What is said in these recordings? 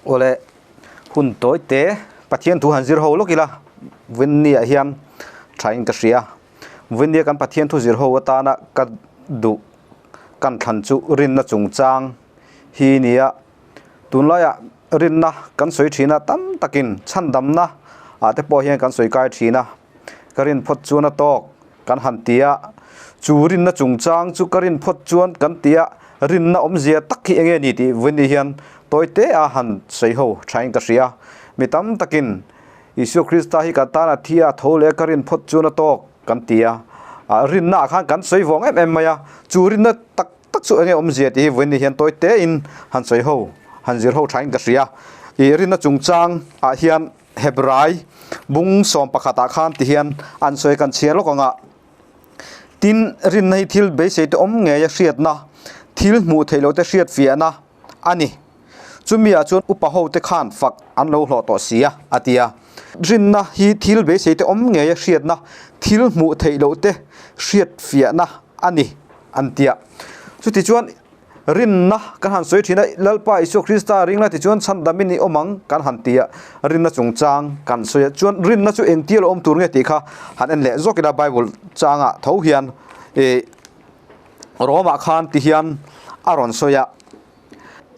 Awle hun tawi te Pathian thu han zir ho lawk ila Winnie ah hian tha in ka hria. Winnie kan Pathian thu zir ho atana ka duh kan thlan chu rinna chungchang hi nia. Tunlaiah rinna kan sawi thin a tam takin chhandamna ah te pawh hian kan sawi kai thin a, ka rin phawt chuan a tawk kan han ti a, chu rinna chungchang chu ka rin phawt chuan kan ti a, rinna awmzia tak hi enge ni tih vawiin hian tawi te a han sawi ho thain ka hria. Mi tam takin Isua Krista hi kan tan a thi a, tho leh ka rin phawt chuan a tawk kan ti a, rinna ah khan kan sawi vawng em em mai a, chu rinna tak tak chu enge awmzia tih hi vawiin ni hian tawi tein han sawi ho, han zir ho thain ka hria. Ih rinna chungchang ah hian Hebrai bung 11 ah khan ti hian an sawi kan chhiar lawk ang a. Tin, rinna hi thil beisei te awm ngei a hriatna, thil hmuh theih loh te hriat fiahna a ni. Chumi ah chuan upa ho te khan fak an lo hlawh tawh si a, a ti a. Rinna hi thil beisei te awm ngei a hriatna, thil hmuh theih loh te hriat fiahna a ni, an ti a. Chutichuan, rinna kan han sawi thin a, Lalpa Isua Krista ringla tichuan chhandamin i awm ang kan han ti a, rinna chungchang kan sawi a. Chuan rinna chu engtia lo awm tur nge tih kha han en leh zawk ila Bible changah tho hian ih Rome-ah khan ti hian a rawn sawi a.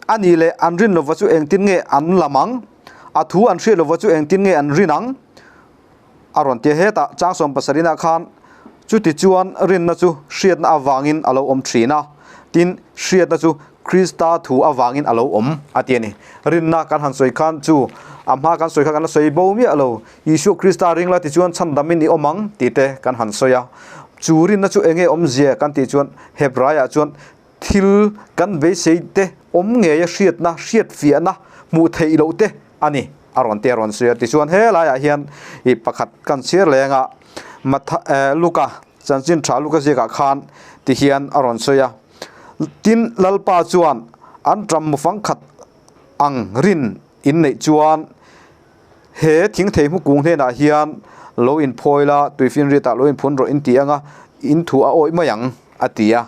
A nih leh an rin lova chu engtin nge an lam ang? A thu an hriat lova chu engtin nge an rin ang? A rawn ti a, hetah chang 70 ah khan chuti chuan rinna chu hriatna avangin a lo awm thin a, tin hriatna chu Krista thu avangin a lo awm a ti a ni. Rinna kan han sawi khan chu a hma kan sawi kha kan la sawi bo miah lo, Isua Krista ring la tichuan chhandamin i awm ang tih te kan han sawi a. Chu rinna chu enge awmzia kan tih chuan Hebraiah chuan Thil kan beisei te awm ngei a hriatna, hriatfiahna, hmuh theih loh te a ni, a rawn ti a rawn sawi a. Tichuan helaiah hian ih pakhat kan chhiar leng a, Matha eh Luka chanchin tha Luka ziakah khan ti hian a rawn sawi a. Tin, Lalpa chuan an ṭam mufang khat ang rin in neih chuan he thing thei hmu kung hnenah hian lo inphawi la, tuifinriatah lo inphun rawh in ti ang a, in thu a awih mai ang, a ti a.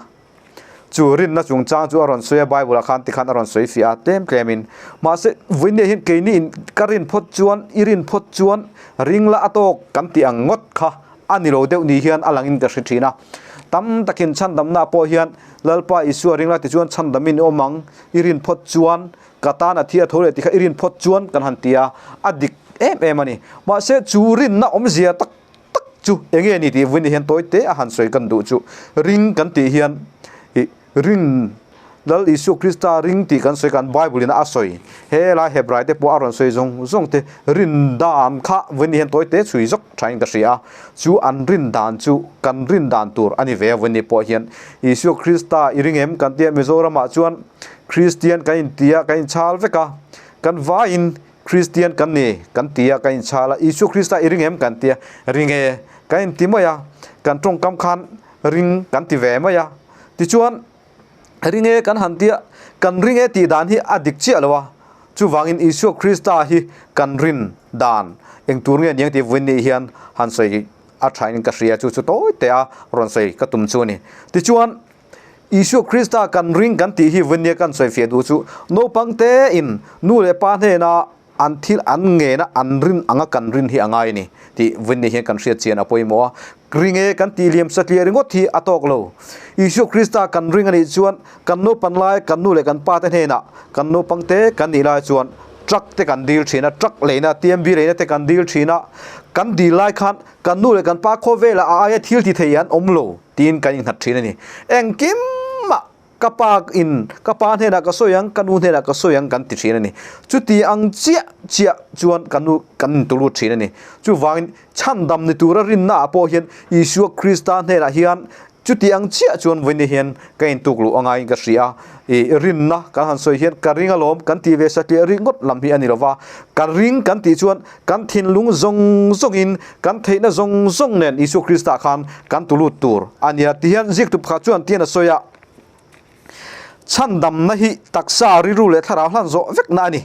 Chu rinna chungchang chu a rawn sawi a, Bible ah khan tikhan a rawn sawi fiah a, tlem tlem in. Mahse, vawiin hian keini in ka rin phawt chuan, i rin phawt chuan ring la a tawk kan tih ang ngawt kha a ni lo deuh ni hian a lang in ka hre thin a. Tam takin chhandamna pawh hian Lalpa Isua ring la tichuan chhandamin i awm ang, i rin phawt chuan ka tan a thi a tho leh tih kha i rin phawt chuan kan han ti a, a dik em em a ni. Mahse, chu rinna awmzia tak tak chu enge ni tih vawiin hian tawi te a han sawi kan duh chu ring kan tih hian ih rin Lal Isua Krista ring tih kan sawi kan Bible in a sawi he lai Hebrai te pawh a rawn sawi zawng zawng te rin dan kha vawiin hian tawi te chhui zawk thain ka hria a chu an rin dan chu kan rin dan tur a ni ve a vawiin pawh hian Isua Krista i ring em kan tia Mizoram ah chuan Kristian kan intia kan inchhal vek a kan vaiin Kristian kan ni kan ti a, kan inchhal a, Isua Krista i ring em kan ti a, ring e kan inti mai a, kan tawngkam khan ring kan ti ve mai a. Tichuan, ring e kan han ti a, kan ring e tih dan hi a dik chiah lo a, chuvangin Isua Krista hi kan rin dan eng tur nge niang tih vawiin nih hian han sawi a thain ka hria chu chu tawi teh a rawn sawi ka tum chu a ni. Tichuan, Isua Krista kan ring kan tih hi vawinia kan sawi fiah duh chu naupang tein nu leh pa hnena an thil an ngena an rin anga kan rin hi a ngai a ni tih vawinia hian kan hriat chian a pawimawh a. Ring e kan tih liam satliah ringawt hi a tawk lo. Isua Krista kan ring a nih chuan kan naupan lai kan nu leh kan pa te hnenah kan naupang te kan nih lai chuan truck te kan dil thin a, truck leina TMB leina te kan dil thin a, kan dil lai khan kan nu leh kan pa khawvelah a aia thil ti thei an awm lo. Tiin kan innghat thin a ni. Engkimah ka pa in ka pa hnenah ka sawi ang, ka nu hnenah ka sawi ang kan ti thin a ni. Chuti ang chiah chiah chuan ka nu kan intulut thin a ni. Chuvangin chhandam ni tura rinnaah pawh hian Isua Krista hnenah hian chuti ang chiah chuan vawiin hian ka intuk luh angaiin ka hria a. Ih rinna kan han sawi hian ka ring alawm kan tih ve satliah ringawt lam hi a ni lova, ka ring kan tih chuan Kan thinlung zawng zawngin, kan theihna zawng zawng nen Isua Krista khan kan tulut tur a nia ti hian ziktu pakhat chuan tian a sawi a, Chhandamna hi taksa, rilru leh thlarau hlan zawh vekna a ni.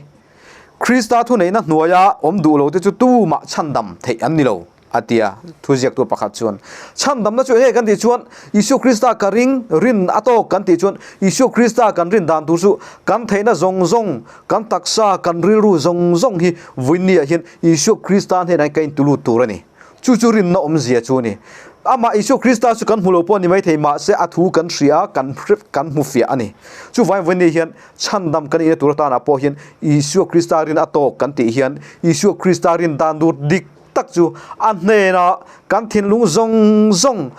Krista thuneihna hnuaia awm duh lote chu tumah chhandam theih an ni lo. A ti a. Thuziaktu pakhat chuan, Chhandamna chu enge kan tih chuan, Isua Krista ka ring, rin a tawk kan tih chuan, Isua Krista kan rin dan tur chu kan theihna zawng zawng, kan taksa, kan rilru zawng zawng hi vawiinniah hian Isua Krista hnenah hian ka intulut tur a ni. Chu chu rinna awmzia chu a ni. Amah Isua Krista chu kan hmu lo pawh a ni maithei, mahse a thu kan hria a, kan kan hmu fiah a ni. Chuvangin vawiinniah hian chhandam kan inna tur atanah pawh hian Isua Krista rin a tawk kan tih hian Isua Krista rin dan tur dik tak chu a hnenah kan thinlung zawng zawng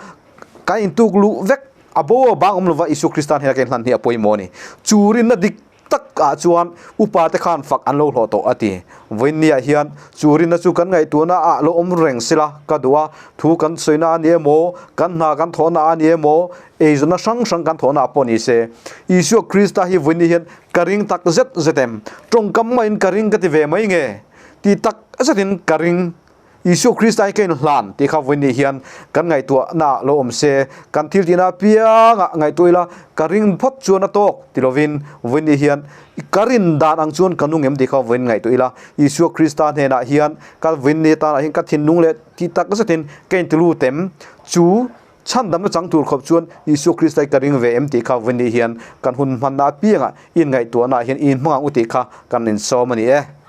kan intuk luh vek a bo a bang awm lova Isua Krista hnena kan inhlan hi a pawimawh a ni. Chu rinna dik takah chuan upa te khan fak an lo hlawh tawh a ti. Vawiinniah hian chu rinna chu kan ngaihtuahna ah lo awm reng sila ka duh a, thu kan sawina a ni emaw, kan hna kan thawhna a ni emaw, eizawnna hrang hrang kan thawhna ah pawh ni se. Isua Krista hi vawiinni hian ka ring tak zet zet em? Tawngkam maiin ka ring ka ti ve mai nge? Ti tak zetin ka ring. Isua Krista hi ka inhlan tih kha vawiin hian kan ngaihtuahna lo awm se, kan thil tihna apiangah ngaihtuah ila ka ring phawt chuan a tawk ti lovin vawiin hian ka rin dan ang chuan ka nung em tih kha vawiin ngaihtuah ila. Isua Krista hnenah hian ka vawiin ni tanah hian ka thinlung leh ti tak zetin ka intilut em? Chu Chhandamna chang tur khawp chuan Isua Krista hi ka ring ve em tih kha vawiin hian kan hun hmanna apiangah in ngaihtuahnaah hian in hmang ang u tih kha kan insawm a ni e.